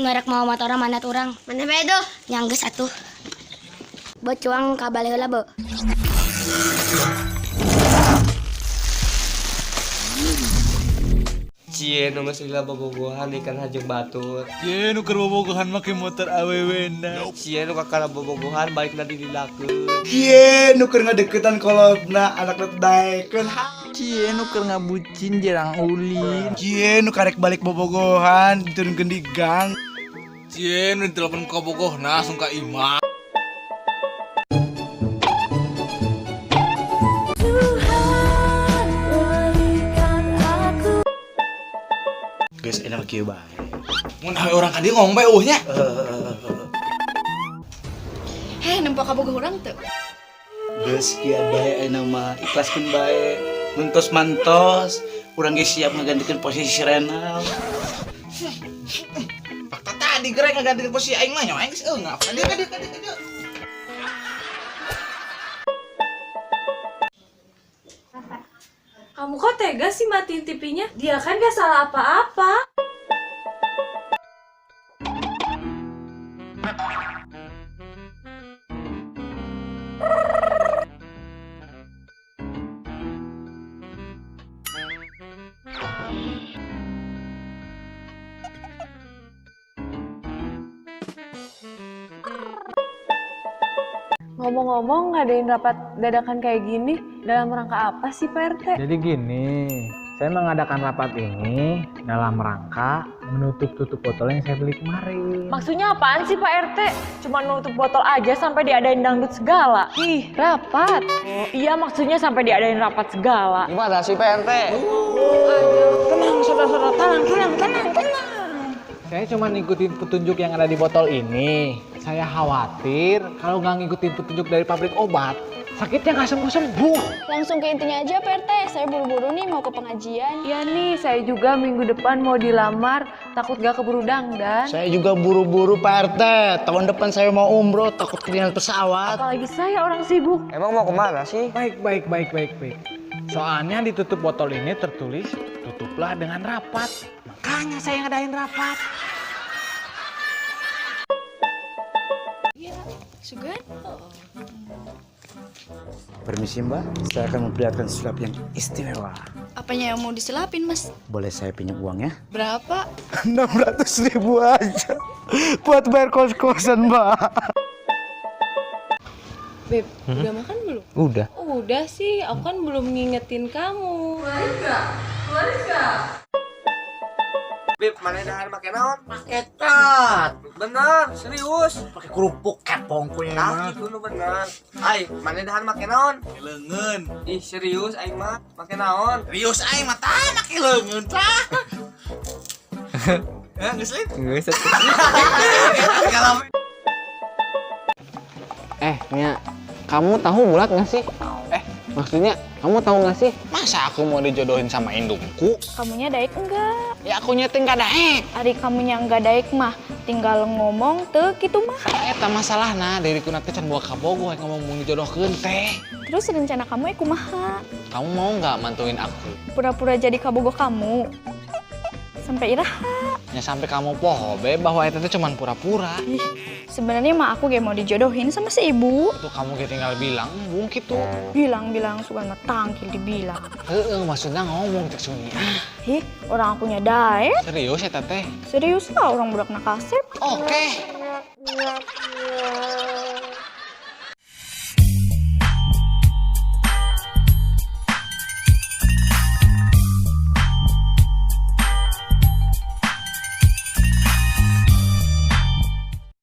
Ngarek mau motor mana tuh orang? Mana bae tuh? Nyangges atuh. Bo cuang ka bale heula, Bo. Cie nu geus lila bobogohan ikan hajeng batur. Cie nu keur bobogohan make motor awewena. Cie nu kakara bobogohan balikna dililakeun. Cie nu keur ngadeukeutan kolobna anakna teh daekeun. Cie nu keur ngabucin jerang ulin. Cie nu karek balik bobogohan diturunkeun di gang. Cie nu ditelepon kabogohna langsung ka imah. Geus enak kieu bae. Mun awe urang ka dieu ngomong bae eueuh nya. Heh, nempo kabogoh urang teu? Geus kieu bae ayeuna mah ikhlaskeun bae. Mun tos mantos, urang ge siap ngagantikeun posisi si Renal. Fakta tadi gerek ngagantikeun posisi aing mah nya aing geus eungap. Ka dieu ka dieu ka dieu ka dieu. Kamu kok tega sih matiin TV-nya? Dia kan gak salah apa-apa. Ngomong-ngomong, ngadain rapat dadakan kayak gini dalam rangka apa sih, Pak RT? Jadi gini, saya mengadakan rapat ini dalam rangka menutup tutup botol yang saya beli kemarin. Maksudnya apaan sih, Pak RT? Cuma nutup botol aja sampai diadain dangdut segala. Ih, rapat. Oh, iya, maksudnya sampai diadain rapat segala. Gimana sih Pak RT? Tenang, saudara-saudara, tenang, tenang, tenang, tenang. Saya cuma ngikutin petunjuk yang ada di botol ini. Saya khawatir kalau nggak ngikutin petunjuk dari pabrik obat, sakitnya nggak sembuh-sembuh. Langsung ke intinya aja, Pak RT. Saya buru-buru nih mau ke pengajian. Iya nih, saya juga minggu depan mau dilamar, takut gak keburu dangdan. Saya juga buru-buru Pak RT. Tahun depan saya mau umroh, takut ketinggalan pesawat. Apalagi saya orang sibuk. Emang mau kemana sih? Baik, baik, baik, baik, baik. Soalnya ditutup botol ini tertulis, tutuplah dengan rapat. Makanya saya ngadain rapat. Sugan? Permisi Mbak, saya akan memperlihatkan sulap yang istimewa. Apanya yang mau diselapin, Mas? Boleh saya pinjam uangnya? Berapa? 600.000 aja buat bayar kos-kosan Mbak. Beb, udah makan belum? Udah. Udah sih, aku kan belum ngingetin kamu. Beb, mana dahar make naon? Make cat. Bener, serius. Pakai kerupuk kepong kuenya Tah itu nu bener. Ai, mana dahar make naon? Make leungeun. Ih, serius aing mah make naon? Serius aing mah tah make leungeun tah. Eh, geus lain? Geus. Mia, kamu tahu bulat nggak sih? Maksudnya kamu tahu nggak sih? Masa aku mau dijodohin sama indungku? Kamunya daek enggak? Ya aku nyeting gak daek. Ari kamunya enggak daek mah, tinggal ngomong teu kitu mah. Eta masalahna diriku nanti can bawa kabogoh ngomong mau dijodohkeun teh. Terus rencana kamu kumaha? Kamu mau nggak mantuin aku? Pura-pura jadi kabogoh kamu. Sampai iraha. Ya sampai kamu poho be bahwa eta teh cuman pura-pura. Ih, sebenarnya mah aku ge mau dijodohin sama si ibu. Tuh kamu ge tinggal bilang embung gitu. Bilang-bilang suka ngetangkil dibilang. Heeh, maksudnya ngomong cek Suni. Ah, Ih, orang akunya daek. serius ya teteh? Serius lah orang budak nakasep. Oke.